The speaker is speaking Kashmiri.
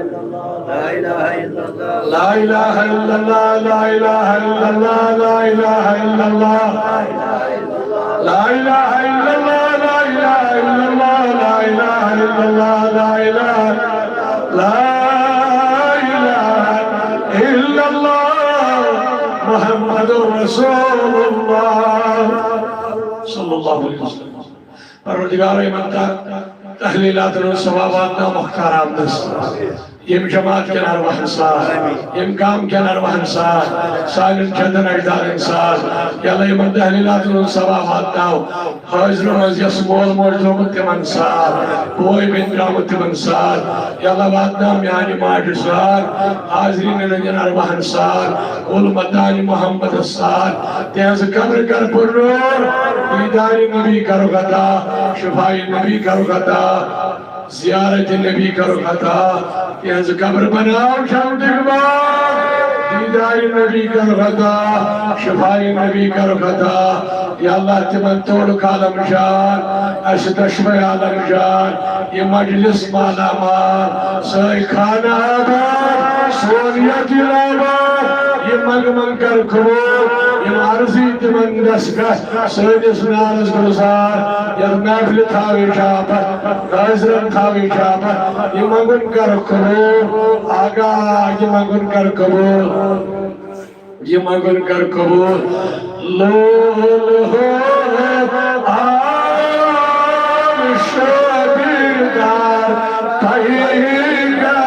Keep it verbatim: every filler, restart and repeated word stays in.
لا إله إلا الله، لا إله إلا الله، لا إله إلا الله، لا إله إلا الله. لا إله إلا الله، لا إله إلا الله، لا إله إلا الله، لا إله، لا إله إلا الله، محمد رسول الله، صلى الله عليه وسلم. پروردگارا، یِمن تا-، تحلیلاتن ہُنٛد ثواب واتناو مختار احمدس۔ یِم جماعت کٮ۪ن ارواحن ساتھ، یِم گام کٮ۪ن ارواحن ساتھ، سانٮ۪ن جدن اجدادن ساتھ، یا اللہ یِمن تحلیلاتن ہُنٛد ثواب واتناو۔ حٲضرن منٛز یۄس مول موج درٛامُت تِمن ساتھ، بوے بیٚنہِ درٛامُت تِمن ساتھ، یا اللہ واتناو میانہِ ماجہِ ساتھ، حاضریٖنن ہٕنٛدٮ۪ن ارواحن ساتھ، کُل مدانِ محمدس ساتھ، تِہنٛز قبر کر پُرنوٗر، دیدارِ نبی کرُکھ عطا، شفاعِ نبی کرُکھ عطا۔ زیارت نبی کرُکھ عطا، تِہنٛز قبر بناو جنتٕکۍ باغ۔ دیدارِ نبی کرُکھ عطا، شفاعِ نبی کرُکھ عطا۔ یا اللہ تِمن تولُکھ عالم جان، اسہِ دۄشوے عالم جان، یہِ مجلس مالا مال، سٲنۍ خانہ آباد، سون یہِ دِل آباد، یہِ منٛگہٕ منٛگہٕ کر قبول، یِم عرضی تِمن دستخط۔ سٲنِس نالس گُلزار، یتھ محفلہِ تھاوٕنۍ چھا پتھ، حٲضرن تھاوٕنۍ چھا پتھ، یہِ منٛگُن کر قبول، آقا، یہِ منٛگُن کر قبول، یہِ منٛگُن کر قبول۔ لول ہو آل شبیردار، پیغمبر